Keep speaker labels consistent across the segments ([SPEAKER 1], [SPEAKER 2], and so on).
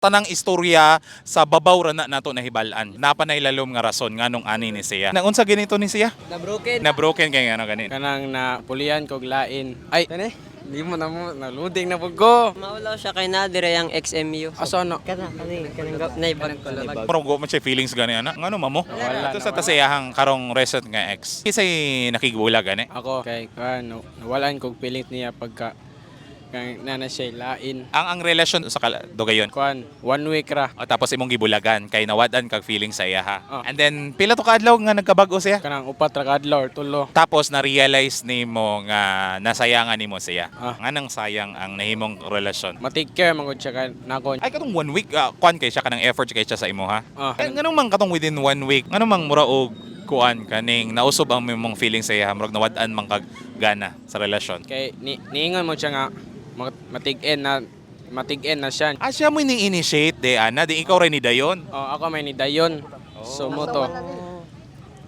[SPEAKER 1] Tanang istorya sa babaw ra na nato nahibal-an. Napa na ilalom nga rason nganong ani ni siya. Nang unsa ganito ni siya?
[SPEAKER 2] Na broken.
[SPEAKER 1] Na broken kay ngano ganin.
[SPEAKER 3] Kanang na pulian kog lain. Ay, kani? Di mo na mo naluding na pud ko.
[SPEAKER 2] Maulaw siya kay na dire ang XMU.
[SPEAKER 3] Asa na?
[SPEAKER 2] Kana kani kanang gap na ibag.
[SPEAKER 1] Pero go man siya feelings gani ana. Ngano mamo?
[SPEAKER 3] Nawala,
[SPEAKER 1] Ito sa tasayahang karong recent nga ex. Kisay nakigbulag gani.
[SPEAKER 3] Ako kay kuan nawalan kog feelings niya pagka kang nana siya lain.
[SPEAKER 1] Ang relasyon sa dugayon.
[SPEAKER 3] Kuan, one week ra.
[SPEAKER 1] O, tapos imong gibulagan kay nawad-an kag feeling sa iya ha.
[SPEAKER 3] Oh.
[SPEAKER 1] And then pila to kaadlaw nga nagkabag-o siya?
[SPEAKER 3] Kanang upat ra ka adlaw or tulo.
[SPEAKER 1] Tapos na-realize nimo nga nasayangan nimo siya.
[SPEAKER 3] Ah.
[SPEAKER 1] Nganong sayang ang nahimong relasyon?
[SPEAKER 3] Ma-take care man gud siya kay nako.
[SPEAKER 1] Ay, katong one week, kuan kay siya, kanang effort kay siya sa imo ha.
[SPEAKER 3] Ah.
[SPEAKER 1] Ay, nganong man katong within one week, nganong mang mura og kuan kaning nausob ang imong feeling sa iya, murag nawad-an man kag gana sa relasyon?
[SPEAKER 3] Kay ni niingon mo siya nga matig-en na siya.
[SPEAKER 1] Ah, siya mo ni-initiate de ana, di ikaw rin ni dayon.
[SPEAKER 3] Oh, ako may ni dayon. So mo to.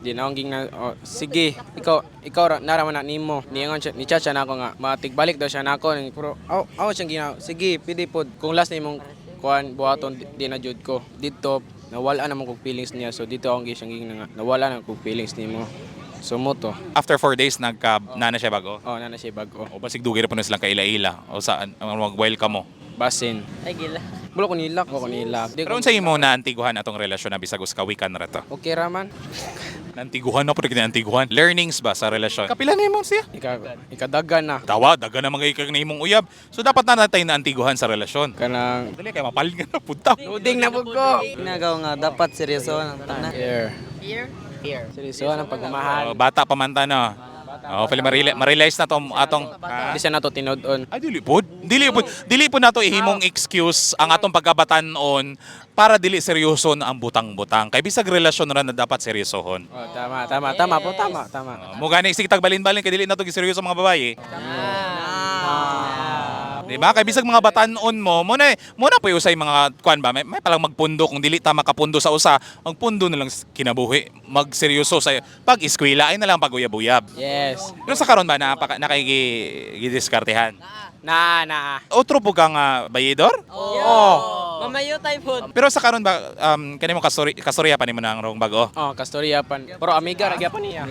[SPEAKER 3] Di na akong na oh, sige, ikaw ikaw ra nara man na nimo. Niingon siya ni chat siya nako nga matigbalik daw siya nako pero aw aw siyang gina sige pwede pod kung last nimong kuan buhaton di na jud ko. Dito nawala na man kog feelings niya, so dito akong siyang gina nga nawala na kog feelings nimo. So mo to.
[SPEAKER 1] After 4 days nagka nana siya bago.
[SPEAKER 3] Oh, na na siya bag-o.
[SPEAKER 1] O basig dugay ra po na silang kaila-ila o saan ang mag-welcome mo.
[SPEAKER 3] Basin.
[SPEAKER 2] Ay gila.
[SPEAKER 3] Bulo ko nilak, ko nilak. Di
[SPEAKER 1] Pero
[SPEAKER 3] ko
[SPEAKER 1] unsa imo na antiguhan atong relasyon na bisag usa ka weekan ra to?
[SPEAKER 3] Okay ra man.
[SPEAKER 1] Nantiguhan na po rin antiguhan. Learnings ba sa relasyon? Kapila nimo siya?
[SPEAKER 3] Ikadagan na.
[SPEAKER 1] Tawa, daga na mga ikag na imong uyab. So dapat na natay na antiguhan sa relasyon.
[SPEAKER 3] Kanang
[SPEAKER 1] Dali kay mapalit ka na punta.
[SPEAKER 3] loading na pud ko.
[SPEAKER 2] Ginagawa nga dapat seryoso ang tanan.
[SPEAKER 3] Here.
[SPEAKER 2] Here. Here.
[SPEAKER 3] Seryoso ang pagmamahal.
[SPEAKER 1] Oh, bata pa man ta no. Oh, pala ma-realize na tong atong
[SPEAKER 3] Di siya nato tinud-on.
[SPEAKER 1] Ay, dili pod. Dili pod. Dili pod nato ihimong excuse ang atong pagkabatan-on para dili seryoso na ang butang-butang. Kay bisag relasyon ra na dapat seryosohon.
[SPEAKER 3] Oh, tama, tama, tama po, tama, tama.
[SPEAKER 1] Oh, mo gani sige tagbalin-balin kay dili nato giseryoso mga babae. Di ba? Kay bisag mga batan-on mo, mo na po usay mga kuan ba, may palang magpundo kung dili ta makapundo sa usa, magpundo na lang sa kinabuhi, magseryoso sa pag-eskwela ay na lang pag-uyab-uyab.
[SPEAKER 3] Yes.
[SPEAKER 1] Pero sa karon ba napaka nakigi gidiskartehan?
[SPEAKER 3] Na, na.
[SPEAKER 1] Otro po kang bayidor?
[SPEAKER 2] Oh. Mamayo tayo pod.
[SPEAKER 1] Pero sa karon ba kanimo kastorya kastorya pa nimo na ang rong bago?
[SPEAKER 3] Oh, kastorya pan. Pero amiga ra gyapon niya.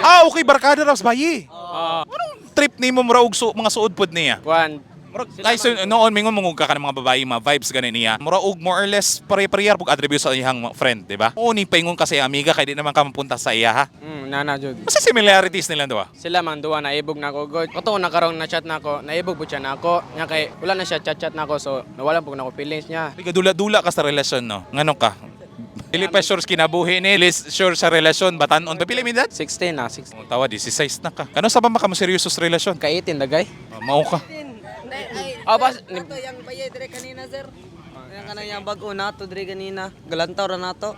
[SPEAKER 1] Ah, okay, barkada ra sa bayi.
[SPEAKER 3] Oh,
[SPEAKER 1] Anong trip nimo mura og mga suod pod niya?
[SPEAKER 3] kuan.
[SPEAKER 1] Murag ay so, noon mingon mongug ka ng mga babae, mga vibes gani niya. Mura og more or less pare-parehar pug attribute sa iyang mga friend, di ba? Oo ni paingon ka sa iyang amiga kay di naman ka mapunta sa iya ha.
[SPEAKER 3] Nana jud.
[SPEAKER 1] Masa similarities nila duwa?
[SPEAKER 3] Sila man duwa naibog na ako god. Kato na karong na chat na ako, naibog pud siya na ako. Nya kay wala na siya chat-chat na ako, so nawala pud na ako feelings niya.
[SPEAKER 1] Dula-dula ka sa relasyon no. Ngano ka? Dili pa sure sa kinabuhi ni, lis sure sa relasyon, batan-on pa pila mi edad?
[SPEAKER 3] 16 na, 16.
[SPEAKER 1] Oh, tawa 16 na ka. Kano sa ba maka mo seryoso sa relasyon?
[SPEAKER 3] Ka 18 dagay.
[SPEAKER 1] Oh, mao ka.
[SPEAKER 3] Oh, bas
[SPEAKER 2] Ato yang baye dire kanina, sir. Yang kanang yang bag-o nato dire kanina. Galantaw ra nato.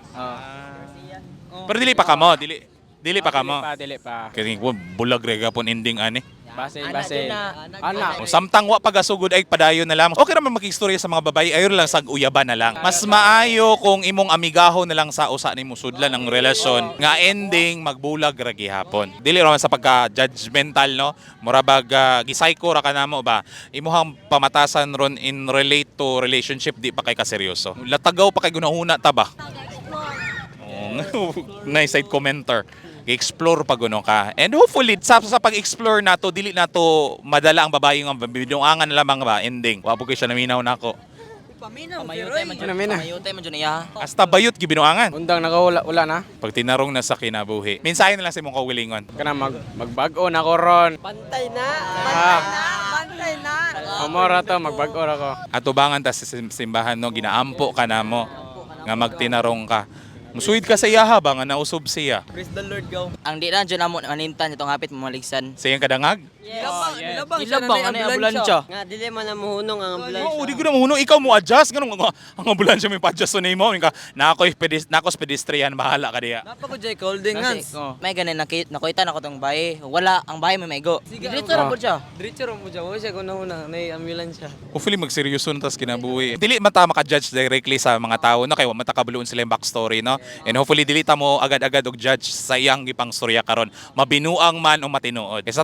[SPEAKER 1] Pero dili pa kamo, dili dili pa kamo.
[SPEAKER 3] Dili pa, dili pa.
[SPEAKER 1] Kaya bulag ra gapon ending ani.
[SPEAKER 3] Basin, basin. Ana.
[SPEAKER 1] O, samtang wa pagasugod ay padayon na lamang. Okay raman makistorya sa mga babae, ayo lang sag uyaban na lang. Mas maayo kung imong amigaho na lang sa usa nimo sudlan ang relasyon nga ending magbulag ra gihapon. Dili raman sa pagka judgmental no. Mura bag gi-psycho ra ka namo ba. Imuhang pamatasan ron in relate to relationship di pa kay kaseryoso. Latagaw pa kay gunahuna ta ba. Oo, nice side commenter. Explore pa guno ka. And hopefully, sa pag-explore nato, dili nato madala ang babae nga binuangan lamang ba, ending. Wa po kay siya naminaw nako.
[SPEAKER 2] Paminaw pero.
[SPEAKER 3] Ano mina?
[SPEAKER 4] Pamayutay man jud niya.
[SPEAKER 1] Hasta bayot gibinuangan.
[SPEAKER 3] Undang nakawala wala na.
[SPEAKER 1] Pag tinarong na sa kinabuhi. Mensahe na lang sa imong kaugalingon.
[SPEAKER 3] Kana magbag-o na ko ron.
[SPEAKER 2] Pantay na.
[SPEAKER 3] Ah.
[SPEAKER 2] Pantay na. Pantay na.
[SPEAKER 3] Amora to, magbag-o ra ko.
[SPEAKER 1] Atubangan ta sa simbahan no, ginaampo ka namo nga magtinarong ka. Musuid ka sa iyaha ba nga nausob siya.
[SPEAKER 2] Praise the Lord go.
[SPEAKER 4] Ang di na jud namo manintan itong hapit maligsan.
[SPEAKER 1] Sa iyang kadangag?
[SPEAKER 2] Yes. Ilabang, siya
[SPEAKER 4] Ilabang,
[SPEAKER 2] na
[SPEAKER 4] ano yung ambulansya.
[SPEAKER 2] Nga dili man na muhunong ang ambulansya.
[SPEAKER 1] Oo, di ko na mahuno. Ikaw mo adjust. Ganun, ang ambulansya may pa-adjust sa nimo. Ka, nako pedestrian, bahala ka diya.
[SPEAKER 2] Napa ko jay holding hands.
[SPEAKER 4] Kasi, oh, may ganin nakita na ko tong bahay. Wala ang bahay may maigo. Diretso ra pud siya.
[SPEAKER 2] Diretso ra mo dyan. Wala siya kunahuna. Nay ambulansya.
[SPEAKER 1] Hopefully magseryoso na tas kinabuhi. Dili man ta maka-judge directly sa mga tao no kay wa man ta kabaluon sila yung backstory no. And hopefully dili ta mo agad-agad og judge sa iyang gipang storya karon. Mabinuang man o matinuod. Kaysa